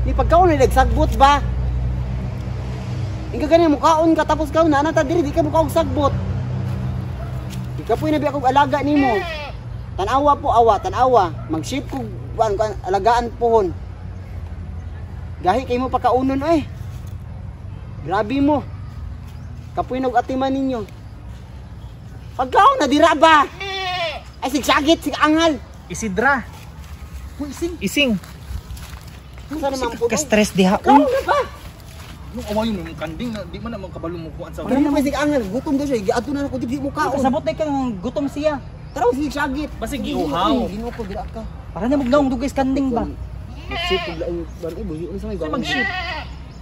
Ni pagkaon na nagsagbot ba? Inga gani mukaon ka tapos kaon na ta diri di ka mukaog sagbot. Di ka po nabi akong alaga nimo. Tan-awa po awa, tan-awa. Mag-ship ko kuan kuan alagaan pohon. Gahi kay mo pakaunon oy. Grabe mo. Kapoy nog atiman ninyo. Pagkaon na dira ba? Ay sigsagit, sig angal. Isidra. Uy, ising. Ising. Sa naman po. Ka-stress diha. Kaon na ba? Nung awayon mo yung kanding na di man na makabalo mo kuan sa. Ano naman sig angal, gutom daw siya. Giadto na ako di mo kaon. Kasabot na kang gutom siya. Tara sig sagit. Basig giuhaw. Ginoo ko dira ka. Para na magnaong dugay sa kanding ba? Mag-ship og laing barang buhion sa may Sa mag-ship.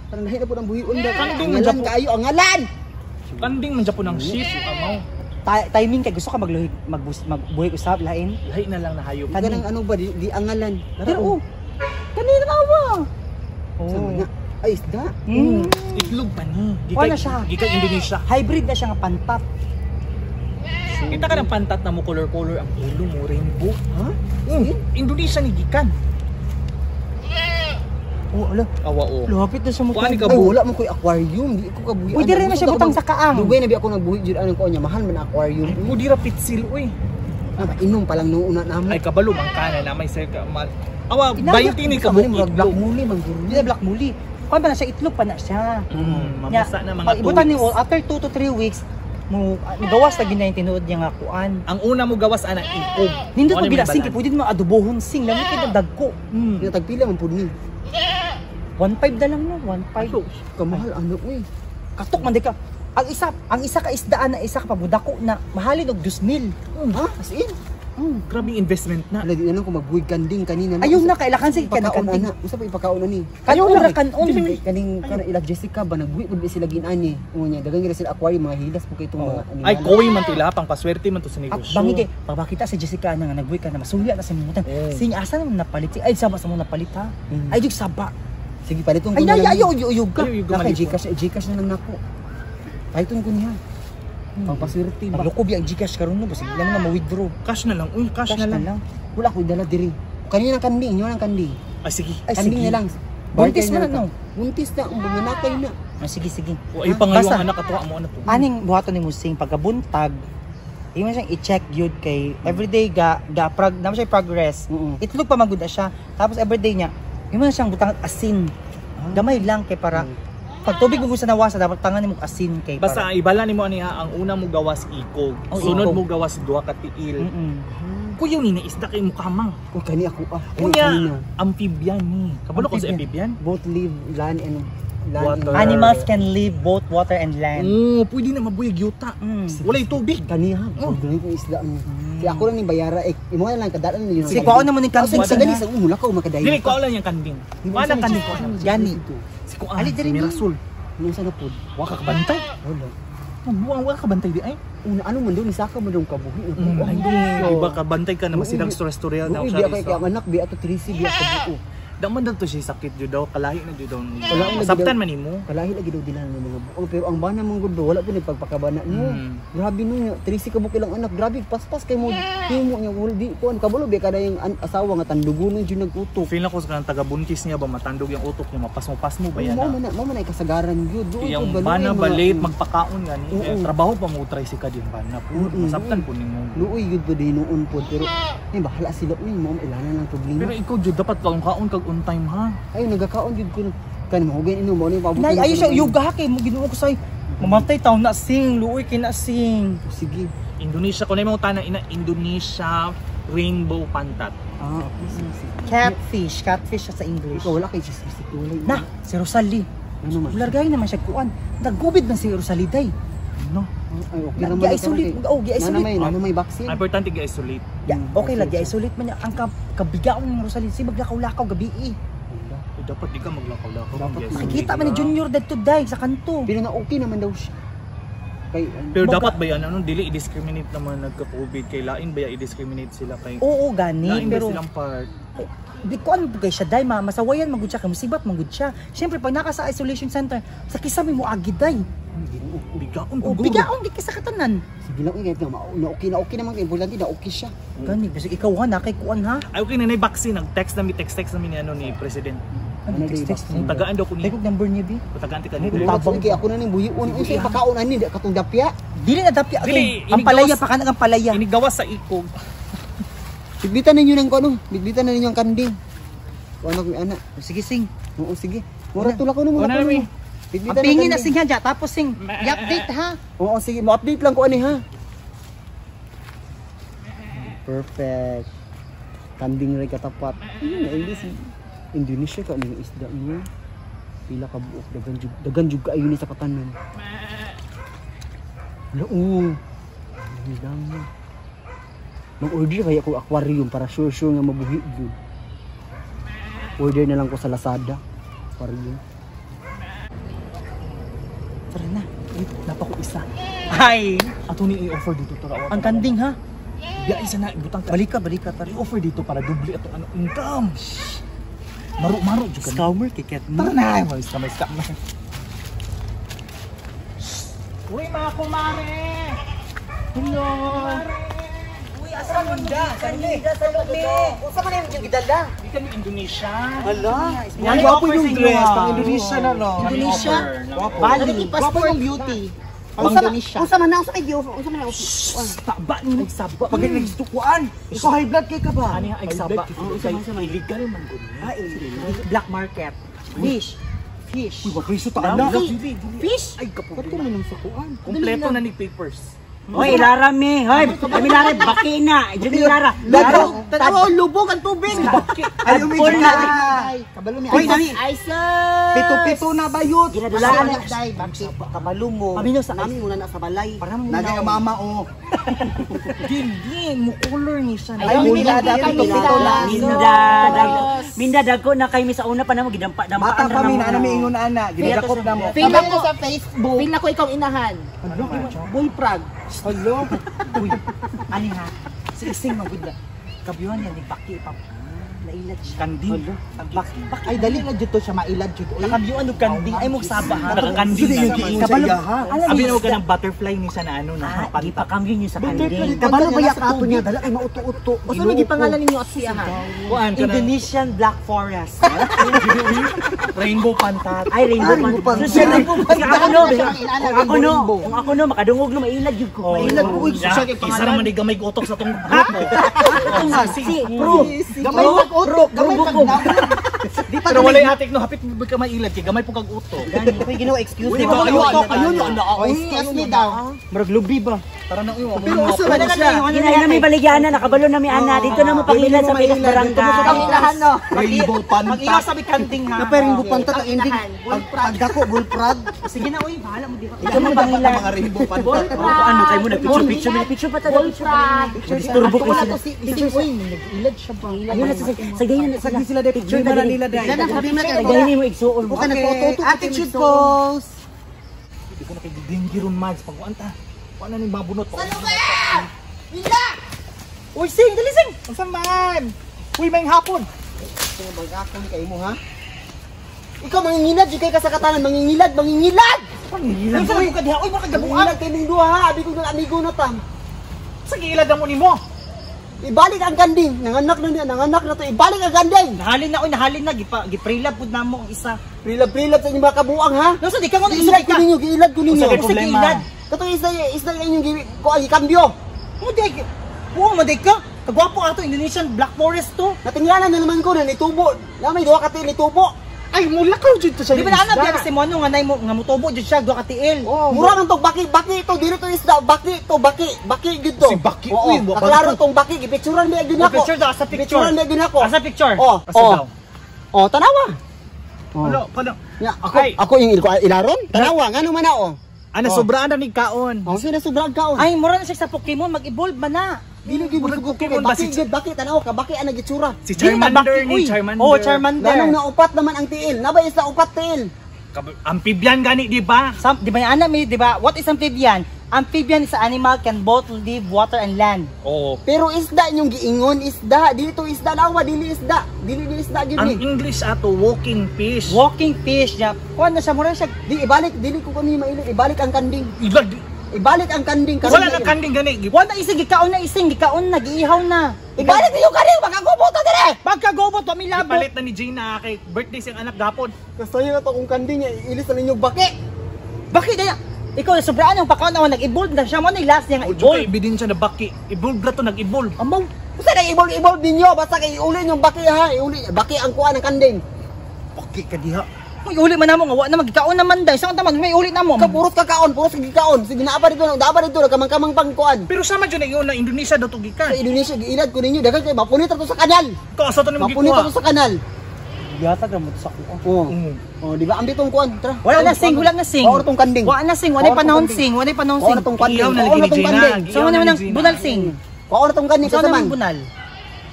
Parang lahi na po ng buhion ba? Kanding man Angalan dyan po. kaayo, angalan! Kanding man dyan po ng ship amaw. Timing kay gusto ka magluhig magbus magbuhig usab lain. Lahi na lang na hayop. Kanang ano ba, di angalan. Pero oh. Kanina ba? Sama Oh. na. Ay, isda. Itlog pa ni. Wala siya. Gikan Indonesia. Hybrid na siya nga pantat. Kita ka ng pantat na mo color-color ang ulo mo rainbow. Ha? Indonesia ni gikan. Oh, ala. Awa o. Lapit na sa mukha. Kuan ka Ay, wala mo ko'y aquarium. Di ko kabuhian. Pwede rin na siya butang sa kaang. Dugay na bi ako nagbuhi jud anong ko niya. Mahal man ang aquarium. Mo dira pitsil uy. Ah, mainom pa lang noon na namo. Ay kabalo man kana na may sir ka mal. Awa Inaya, 20 ni ka Sa man murag black itlog. muli man guro. Hindi na black muli. Kuan pa na siya, itlog pa na siya. Mabasa na mga Pag ibutan 2 ni weeks. after 2 to 3 weeks, mo gawas na gina yung tinuod niya nga kuan. Ang una mo gawas ana ikog. Nindot Ano mo may gila sing kay balaan. pwede mo adobohon sing lami kay dagko. Tagpila man pud ni. 1.5 na lang no, 1.5. Kamahal ano uy. Katok man di ka. Ang isa ka isdaan na isa ka pabudako na mahalin og 2,000. Ha? As in? Grabing investment na. Ala, di na lang ko magbuhi kanding kanina. Ayaw na kailakan sige ka na Ipakaon kanting. ana. Usa pa ipakaon ani. Kanon ra kanon. Kay kaning kana ila Jessica ba nagbuhi pud sila ginani. Unya dagan gid sila aquarium mga hilas po kay itong mga animal. Ay koy man to ila pang paswerte man to sa At negosyo. bangi kay pagpakita si Jessica na nga nagbuhi ka na masuya na sa imutan. Oh. Sing asa naman napalit si ay saba sa mo napalit ha. Ay jud saba. Sige paliton ko Ay na nay lang. ayo uyog ka. Ay, uyog Na kay malipot. Gcash, eh, Gcash na lang nako. Paliton ko niya. Pangpaswerte ba? Paglukob ang Gcash karon no basig lang na ma-withdraw. Cash na lang. Uy, cash, Cash na lang. Wala ko dala diri. Kanina kanding, inyo lang kanding. Ay sige. Ay Kanding sige. na lang. Buntis Barter man lang na, ka. Buntis na, ang bunganakay na. Ah, sige sige. O ay pangayo Basta. ang anak atwa mo ano to. Aning buhaton ni Musing pagkabuntag, imo siyang i-check yun kay everyday ga ga prog na siya progress. Oo. Itlog pa man gud na siya. Tapos everyday niya, imo na siyang butang asin. Gamay lang kay para pag tubig mo sa nawasa dapat tangan nimo asin kay Basta para. ibala nimo ani ha, ang una mo gawas ikog. Oh, Sunod ikog. mo gawas duha ka tiil. Kuyaw ni na isda kay mukamang. Uy, kani ako ah. Kani, Unya, kanina. amphibian ni. Kabalo ko sa Amphibian. amphibian? Both live land and land Water. and Animals can live both water and land. Oo, pwede na mabuyag yuta. Walay tubig. Kaniha, oh. Ko isda mo. Si ako lang ni bayara, eh, imo na lang kadalan niyo. Si kuha naman ni Kasi kanding sa dali sa umula ka makadayon. Dili ko lang yung kanding. Wala kanding ko. Gani. Si ko ah, Ali, si diri ni. Mirasol. Nung sa napod. Wa ka kabantay. Wala. Buang wa ka kabantay di ay. Una ano man daw ni saka man daw kabuhi. Ay, di ba kabantay ka na masilang storya daw Uy, siya. biya kay kay ang anak biya to Tracy biya kabuo. Da man daw to siya sakit jud daw, kalahi na jud daw. Wala ang lagi Masabtan daw. man nimo. Kalahi lagi daw dila ng mga buo pero ang bana mong gud wala po nagpagpakabana no. Grabe no, Tracy kabuo ilang anak, grabe paspas kay mo himo niya wala di kuan kabalo biya kada yung asawa nga tandugon jud nag-utok. Feel na ko sa kanang taga-buntis niya ba matandog yung utok niya, mapasmo-pasmo ba yan? Mo man na, mo man ay kasagaran gyud. Doon Yung ko, bana baloy, ba mga- late magpakaon gani. Oo. Eh, trabaho pa mo try si ka din bana po. Masabtan po nimo. Luoy gyud po din noon po pero ay bahala sila uy mo ilana lang problema. Pero ikaw jud dapat kaon-kaon kag on time ha. Ay nagakaon gyud ko kan mo hugain inom mo ni paabot. Nay ayo siya uyog ha kay mo Ginoo ko say. Mamatay taon na sing, luoy kay na sing. Sige. Indonesia ko na yung mga ina Indonesia Rainbow Pantat. Ah, okay sige. Sige. Catfish, catfish siya sa English. Ikaw wala kay chismis ito wala. Na, si Rosalie. Ano man? Ulargay naman siya kuan. Nagubid man si Rosalie day. No. Ay okay naman. Gi-isolate, oh, gi-isolate. Na may vaccine. Ang importante gi-isolate. Ya, okay lang, gi-isolate man niya. Ang kabigaon ng Rosalie, si maglakaw-lakaw gabi eh. Wala. Eh, dapat di ka maglakaw-lakaw. Dapat Mag-isolate Nakikita man ni ka. Junior dead to die sa kanto. Pero na okay naman daw siya. Kay ano, Pero dapat ba yan ano dili i-discriminate naman nagka-COVID kay lain ba ya i-discriminate sila kay Oo, gani, lain ba pero silang part. di ko ano kay siya day, ma masawayan magud siya kay musibat magud siya. Syempre pag naka sa isolation center, sa kisame mo agi day. Ay, Ginoo ko. Bigaon O paguro. bigaon di kay sa katanan. Sige lang kahit na na okay na okay naman kay importante na okay siya. Gani, bisag ikaw ha, nakay kuan ha. Ay okay na na vaccine nag-text na mi text text na mi ni ano ni president. Ano Text, text. Tagaan daw ko ni. Take og number niya bi. Tagaan ti kanito. Tabang kay ako na ning buhion. Unsa ipakaon ani di katong dapya? Dili na dapya. Dili, Ang palaya pa kanang ang palaya. Inigawas sa ikog. Bigbitan ninyo ng kuno, bigbitan na ninyo ang kanding. Kuno ko ana. Sige sing. Oo, sige. Mura tulak ko no, mura Una na, ko mi. no. Ang pingin na sing ha dya. Tapos sing. I-update ha. Oo, sige, mo-update lang ko ani ha. Perfect. Kanding ray katapat. Ayun na English. Indonesia ka ning isda mo. Pila ka buok dagan jug kaayo ni sa katanan. Wala oo. Ang dami. Mag-order kaya ko aquarium para sure sure nga mabuhi gyud. Order na lang ko sa Lazada. Aquarium. Tara na. Wait, napa ko isa. Ay. Ato ni i-offer dito tara. Ang kanding ha. Ya isa na ibutang ka. Balik ka, balik ka. Tara. I-offer dito para doble ato ano income. Maro-maro jud ka. Scammer kiket mo. Tara na, may scam, may scam. Uy, mga kumare! Hello! Uy, asa man da? Sa lumi. Unsa man yung gidala? Di kami Indonesia. Hala. Ang gwapo yung dress, pang Indonesia na no. Indonesia. Bali. Gwapo yung beauty. Pang Indonesia. Unsa man na unsa kay unsa man na Taba ni nagsaba. Pag nagstukuan, ikaw high blood kay ka ba? Ani ay saba. Illegal man gud. Ah, black market. Fish. Fish. Uy, mapriso ta ana. Fish. Ay kapo. Kato man ang sakuan. Kompleto na ni papers. Hoy, ilara mi. Hoy, kami lara baki na. Diyan ilara. Laro, tanawa lubog ang tubig. Ay, umidyo na. Kabalo ni Uy, nami. Isis. Pito-pito na bayot. Ginadulaan na. Day, bakit? Kabalo mo. Paminaw sa Nami muna na sa balay. Parang mo Nagay na. ang mama oh. Dili mo color ni siya. Ay, Minda, minda, pito-pito lang. Minda, dag, minda dagko na kay mi sa una pa namo gidampa-dampa. Bata pa mi na ana mi ingon ana, ginadakop na mo. Feel ako sa Facebook. Feel ako ikaw inahan. Bullfrog. Hello. Uy, ani ha? Si ising magud na. Kabyuhan niya ni baki pa. Nailad siya. Kanding. Baki, baki. Ay dali na jud to siya mailad jud. Oy. Nakabyuhan og kanding ay mo saba ha. Nakakanding Sino yung na. giingon sa Kabalo. iya ha? Alam Abi mo, na ka ng butterfly ni siya na ano na Ah, panta. gipakamyo niyo sa kanding. Kabalo ba yakato niya? Dala kay mauto-uto. Unsa may gipangalan ninyo at siya ha? Kuan ka na. Indonesian Black Forest. Rainbow pantat. Ay, rainbow Ah, rainbow pan. pantat. Sus, Rainbow pantat. Kung ako no, Inana, kung ako no, rainbow. kung ako no, makadungog no, mailad yun ko. Mailad ko uy, Ya, siya kay isa pangalan. raman ni gamay utok sa tong grupo. Si, pro. Gamay pag utok, gamay pag Di pa Pero walay atik no hapit mo ka mailad kay gamay po kag utok. Uy, Ginoo, excuse Uy, me. ayun, Ayun, ayun, ayun, Oh, excuse me daw. Murag lubi ba? Tara na uy, Pero usa man siya. Ginay na may baligyanan, nakabalo na mi ana. Dito na mo pangilad sa Pikas Barangay. Inahan no. Rainbow pantat. sa kanding ha. Na pero yung pantat ang ending. Pag pagdako bullfrog. Sige na uy, bahala mo di ka. Ikaw mo dapat ang mga rainbow pantat. Ano kay mo nagpicture picture may picture pa tayo. Bullfrog. Disturbo ko Wala sila. to si Ising uy, nag-ilad siya ba? Ayun na sa sagayin na sila. Sila de picture na nila dai. Dala problema kay Sagayin mo igsuon mo. Okay, nagpauto-uto. Attitude pose. Di ko na kay dengue ron Mads pag kuan ta. Kuan na ning mabunot pa. Uy, sing, dali sing. Unsa man? Uy, may hapon. Bagakon kay mo ha. Ikaw mangingilad, jud kay ka sa katanan, mangingilad, mangingilad. Pangilad. Uy, sa ka diha, uy, makagabuan. Mangingilad kay ning duha ha, abi ko ng amigo na tam. Sa giilad mo nimo. Ibalik ang kanding, nanganak na niya, nanganak na to, ibalik ang kanding. Nahalin na, uy, nahalin na gipa giprilab pud namo ang isa. Prilab-prilab sa inyong mga kabuang ha. No, sa di ka ngono Giilad ko ka. ninyo, giilad ko ninyo. Usa kay Usa problema. giilad. Katong isda, isda inyong gi ko ay kambyo. Mo di Buo mo di ka. Kagwapo ato Indonesian Black Forest to. Natinglanan na naman ko na nitubo. Na may duha ka tiil nitubo. Ay, mulakaw jud to sa Di ba na ana biya si Mono nga nay mo nga motubo jud siya duha ka tiil. Oh, mura man tong baki, baki ito, dili to isda, baki to, baki, baki gid to. Si baki, Oo, uy, wa- kaklaro tong baki, gipicturan mi gyud nako. Picture daw sa picture. Picturan mi gyud nako. Asa picture? Oh, Asa oh. daw? Oh, tanawa. Oh. Wala, pala. Nya, ako Ay. ako yung ilaron. Tanawa, ngano man na oh. Ana sobraan na ni kaon. Oh, sino sobrang kaon. Ay, mura na siya sa Pokemon, mag-evolve man na. Dili gyud Murag mo Pokemon ba baki si- gyud baki tanawa ka baki ang nagitsura. Si Dili na Charmander baki, ni uy. Charmander. Oh, Charmander. Ganong naupat naman ang tiil. Nabay isda upat tiil. Amphibian gani di ba? Sam, di ba yung ana mi, di ba? What is amphibian? Amphibian is an animal can both live water and land. Oo. Pero isda inyong giingon isda, dili to isda lawa, dili isda. Dili ni isda gyud Ang ni. English ato walking fish. Walking fish niya. Kuan na siya, mura na siya. Di ibalik, dili ko kami mailog, ibalik ang kanding. Ilad. Ibalik ang kanding karon. Wala na kanding gani. Wala na ising gikaon na ising gikaon na giihaw na. Ibalik ninyo kanding magagubot ta dire. Pagkagobot wa mi labot. Gipalit na ni Gina kay birthday siyang anak gapon. Kasayo na to kung kanding niya, ilis na ninyo baki. Bakit daya? Ikaw sobraan ang pakaon na nag-evolve na siya mo na last niya nga O jud evolve. ebidensya na baki. Evolve ra to nag-evolve. Amaw. Usa na evolve ninyo basta kay iuli yung baki ha, iuli baki ang kuan ng kanding. Bakit ka diha? May uli man namo nga wa na magikaon naman day. Saan taman may uli namo? Ka puros ka kaon, puros ka gikaon. Sige naa pa dito, naa pa dito kamang-kamang pang kuan. Pero sama jud na ingon na Indonesia daw to Sa gikan. Indonesia giilad ko ninyo daghan kay mapunit ra to sa kanal. Ikaw asa to nimo Mapunit ra gikuha? to sa kanal. Yata ra mo sa ko. Oh. Oh, di ba ambitong kuan, tara. Wala na sing, wala na sing. Paor tong kanding. Wa na sing, wala Paor tong panahon kanding. sing, wala panahon Paor sing. tong kanding. Iyaw na Paor lagi na ni tong Gina. kanding. So ano naman ang bunal sing? Paor tong kanding So ano kasaman. naman bunal?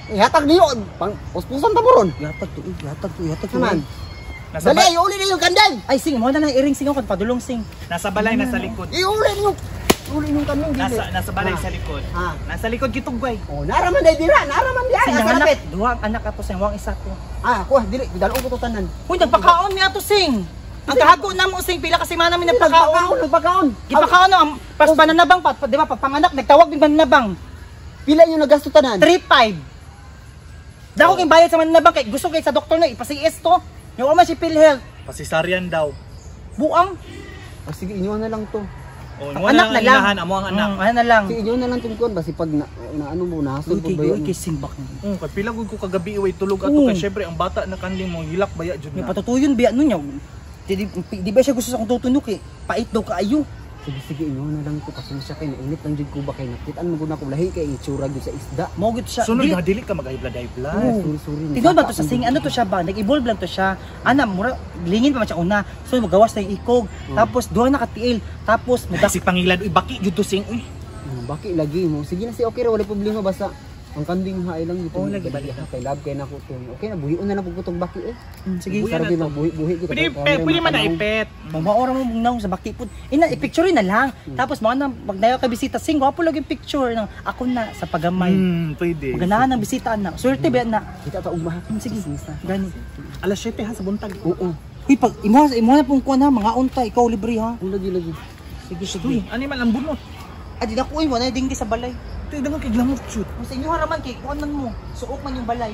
Ihatag niyo pang puspusan ta mo ron. Yatag to, yatag to, yatag to. Saman. Nasa, Dali, iuli ninyo kanding. Ay sing, mo na lang iring sing ako padulong sing. nasa balay nasa likod. Iuli ninyo. Iuli ninyo kanding dili. Nasa balay sa likod. Ah. Nasa likod gitugway. Oh, naraman day dira, naraman di ay Sing asa ang anak, lapit. duha ang anak ato sing, wang isa ko. Ah, kuha dili gidalong ko to tanan. Uy, nagpakaon mi ato sing. Ang kahago na mo sing pila kasi mana mi nagpakaon. Nagpakaon, nagpakaon. Gipakaon no, ang pas pananabang pa, di ba pagpanganak nagtawag mig mananabang. Pila yung nagasto tanan? 3.5. Dako kay bayad sa mananabang kay gusto kay sa doktor na ipasi-S to. Yung man si PhilHealth. Pasisarian daw. Buang. Oh, sige, inyo na lang to. O, Ang mo anak na na lang. inahan, amo ang anak. Ano na lang. Sige, inyo na lang tong kuan basi pag na, na ano mo nahasol Uy, po kay ba uy, yun? kay sing bak. Oh, kay pila gud ko kagabi way tulog ato Oo. kay syempre ang bata na kanding mo hilak baya jud May na. patutuyon biya nun niya. Di ba siya gusto sa akong tutunok eh. Pait daw kaayo. Sige, sige, inyo na lang to. Pasensya kay nainit lang jud ko ba kay nakitaan mo gud na ko lahi kay itsura gyud sa isda. Mo gud siya. Sunod Dili- nga dili ka mag-high blood. Oo. Sorry, sorry. Tinuod ba to sa sing? Ano to siya ba? Nag-evolve lang to siya. Ana, mura, lingin pa man siya una. So, magawas na yung ikog. Tapos, duha na katiil. Tapos, Ay, mudak. si pangilad uy baki jud to sing uy. Baki lagi mo. Sige na si okay ra wala problema basta ang kanding haay lang dito. Oo, lagi, balik kay love kay nako to. Okay na buhion na lang pud ko tong baki eh. Sige. Buhi Sarap na din to. magbuhi-buhi kita. Pwede pwede man na ipet. Maura mo mong sa baki pud. Ina, i-picture na lang. Tapos, mga na, magdayo ka bisita. Sing, wapo lang yung picture ng ako na sa pagamay. Pwede. Maganahan ng bisita na. Swerte ba na? Kita ta ugma. Sige. Gani. Alas 7 ha sa buntag. Oo. Uy, pag imo imo na pong kuan ha, mga unta ikaw libre ha. Ang lagi lagi. Sige, sige. Uy, ani man ang bunot. Ah, di na ko uy, wala dinggi sa balay. Ito dangan kay glamok shoot. Kung sa inyo haraman kay kuan man mo, suok man yung balay.